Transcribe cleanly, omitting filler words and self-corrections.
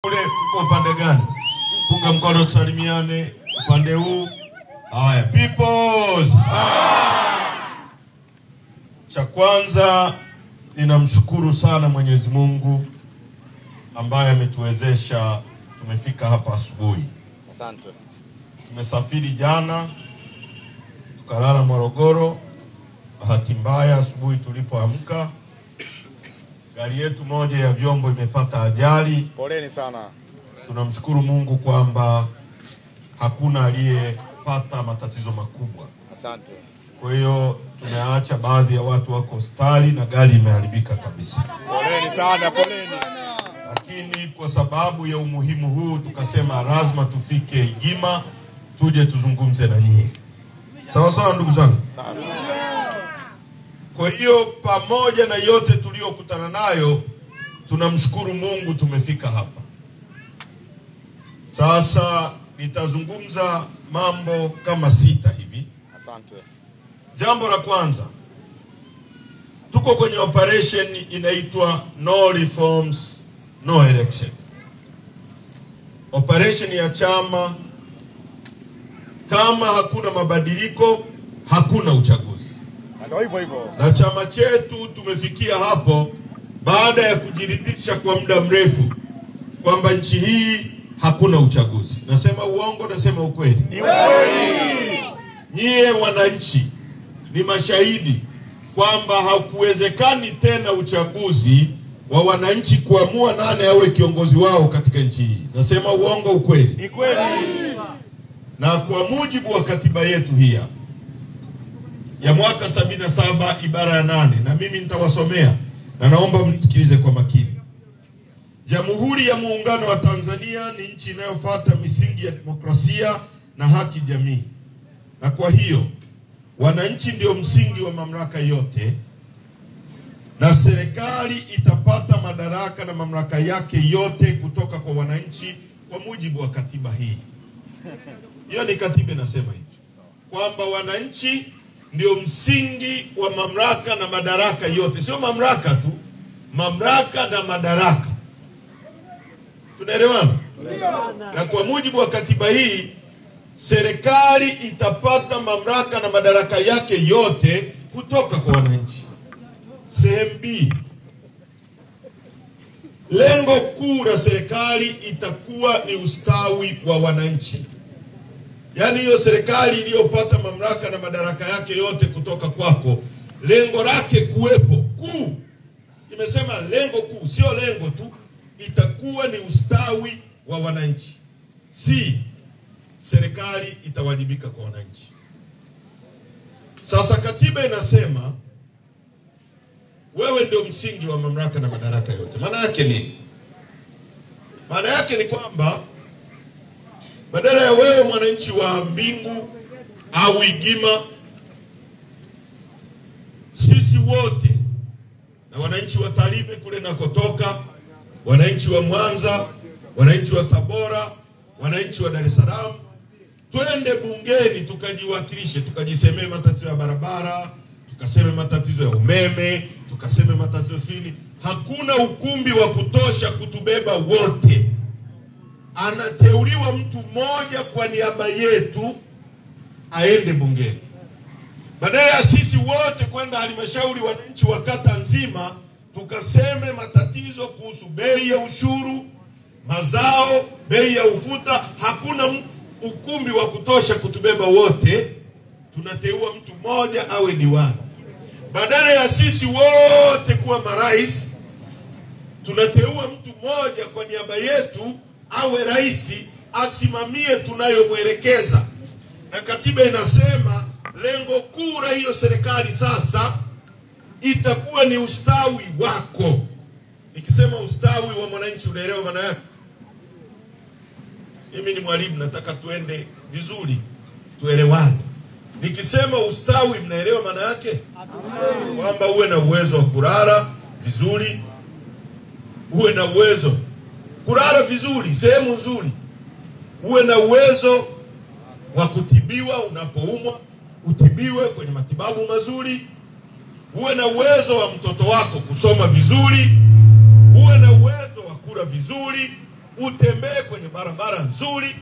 Ule uko upande gani? Punga mkono tusalimiane upande huu. Haya, peoples. Cha kwanza ninamshukuru sana Mwenyezi Mungu ambaye ametuwezesha tumefika hapa asubuhi. Asante. Tumesafiri jana tukalala Morogoro. Bahati mbaya asubuhi tulipoamka gari yetu moja ya vyombo imepata ajali. Poleni sana. Tunamshukuru Mungu kwamba hakuna aliyepata matatizo makubwa. Asante. Kwa hiyo tumeacha baadhi ya watu wako hospitali na gari imeharibika kabisa. Poleni sana, poleni. Lakini kwa sababu ya umuhimu huu tukasema lazima tufike Igima tuje tuzungumze na nyinyi. Sawa sawa ndugu zangu. Sawa. Kwa hiyo pamoja na yote tuliyokutana nayo tunamshukuru Mungu tumefika hapa. Sasa nitazungumza mambo kama sita hivi. Asante. Jambo la kwanza, tuko kwenye operation inaitwa No Reforms No Election. Operation ya chama, kama hakuna mabadiliko hakuna uchaguzi. Ndio hivyo hivyo. Na chama chetu tumefikia hapo baada ya kujiridhisha kwa muda mrefu kwamba nchi hii hakuna uchaguzi. Nasema uongo, nasema ukweli? Ni ukweli. Nyie wananchi ni mashahidi kwamba hakuwezekani tena uchaguzi wa wananchi kuamua nani awe kiongozi wao katika nchi hii. Nasema uongo, ukweli? Ni kweli. Na kwa mujibu wa katiba yetu hii ya mwaka 77 ibara ya 8, na mimi nitawasomea na naomba mnisikilize kwa makini. Jamhuri ya Muungano wa Tanzania ni nchi inayofuata misingi ya demokrasia na haki jamii. Na kwa hiyo wananchi ndio msingi wa mamlaka yote, na serikali itapata madaraka na mamlaka yake yote kutoka kwa wananchi kwa mujibu wa katiba hii. Hiyo ni katiba inasema hivi kwamba wananchi ndio msingi wa mamlaka na madaraka yote. Sio mamlaka tu, mamlaka na madaraka. Tunaelewana? Na kwa mujibu wa katiba hii serikali itapata mamlaka na madaraka yake yote kutoka kwa wananchi. Sehemu B, lengo kuu la serikali itakuwa ni ustawi wa wananchi. Yaani hiyo serikali iliyopata mamlaka na madaraka yake yote kutoka kwako, lengo lake kuwepo kuu, nimesema lengo kuu, sio lengo tu, itakuwa ni ustawi wa wananchi. Si serikali itawajibika kwa wananchi. Sasa katiba inasema wewe ndio msingi wa mamlaka na madaraka yote. Maana yake nini? Maana yake ni kwamba badala ya wewe mwananchi wa Mbingu au Igima, sisi wote na wananchi wa Tarime kule nakotoka, wananchi wa Mwanza, wananchi wa Tabora, wananchi wa Dar es Salaam, twende bungeni tukajiwakilishe, tukajisemee matatizo ya barabara, tukaseme matatizo ya umeme, tukaseme matatizo sini. Hakuna ukumbi wa kutosha kutubeba wote. Anateuliwa mtu mmoja kwa niaba yetu aende bungeni. Badala ya sisi wote kwenda halmashauri, wananchi wa kata nzima, tukaseme matatizo kuhusu bei ya ushuru, mazao, bei ya ufuta, hakuna ukumbi wa kutosha kutubeba wote. Tunateua mtu mmoja awe diwani. Badala ya sisi wote kuwa marais, tunateua mtu mmoja kwa niaba yetu awe rais, asimamie tunayomwelekeza. Na katiba inasema lengo kuu la hiyo serikali sasa itakuwa ni ustawi wako. Nikisema ustawi wa mwananchi unaelewa maana yake? Mimi ni mwalimu, nataka tuende vizuri, tuelewane. Nikisema ustawi mnaelewa maana yake? Kwamba uwe na uwezo wa kulala vizuri, uwe na uwezo kulala vizuri, sehemu nzuri, uwe na uwezo wa kutibiwa unapoumwa, utibiwe kwenye matibabu mazuri, uwe na uwezo wa mtoto wako kusoma vizuri, uwe na uwezo wa kula vizuri, utembee kwenye barabara nzuri.